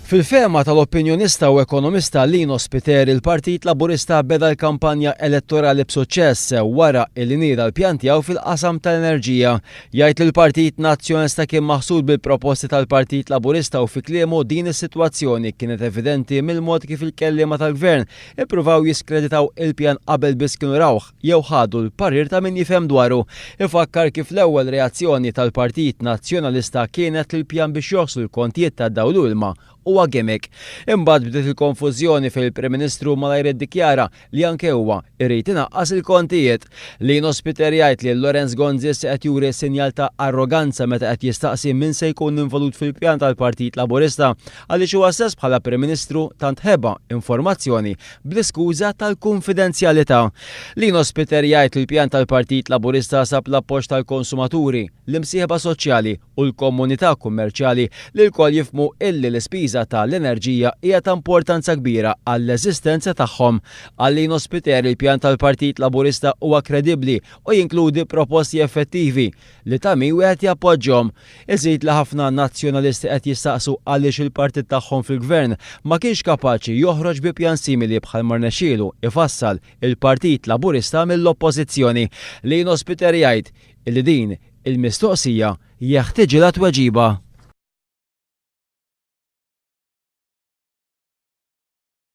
Fil-fehma tal-opinjonista u ekonomista Lino Spiteri l-Partit Laburista beda l-kampanja elettorali b'suċċess wara illi nieda l-pjan tiegħu fil-qasam tal-enerġija. Jgħid li l-Partit Nazzjonalista kien maħsud bil-proposti tal-Partit Laburista u fi kliemu din is-sitwazzjoni kienet evidenti mill-mod kif il-kelliema tal-Gvern ippruvaw jiskreditaw il-pjan qabel biss kienu rawh jew ħadu l-parir ta' min jifhem dwaru. Ifakkar kif l-ewwel reazzjoni tal-Partit Nazzjonalista kienet li l-pjan biex joħslu l-kontijiet tad-dawl u ilma huwa gimmick. Imbagħad bdiet il-konfużjoni fejn il-Prim Ministru malajr iddikjara li anke huwa jrid inaqqas il-kontijiet. Lino Spiteri jgħid li Lawrence Gonzi issa qed juri sinjal ta' arroganza meta qed jistaqsi min se jkun involut fil-pjan tal-Partit Laburista għaliex huwa stess bħala Prim Ministru tant ħeba informazzjoni bl-iskuża tal-kunfidenzjalità. Lino Spiteri jgħid li l-pjan tal-Partit Laburista sab l-appoġġ tal-konsumaturi, l-imsieħba soċjali u l-komunità kummerċjali li lkoll jifhmu illi l-ispiża ta' l-enerġija hija ta' importanza kbira għall-eżistenza tagħhom. Għal Lino Spiteri l-pjan tal-Partit Laburista huwa kredibbli u jinkludi proposti effettivi li ta' min wieħed jappoġġjhom. Iżid li ħafna Nazzjonalisti qed jistaqsu għaliex il-partit tagħhom fil-Gvern ma kienx kapaċi joħroġ bi pjan simili bħalma rnexxielu jfassal il-Partit Laburista mill-Oppożizzjoni. Lino Spiteri jgħid illi din il-mistoqsija jeħtiġilha tweġiba.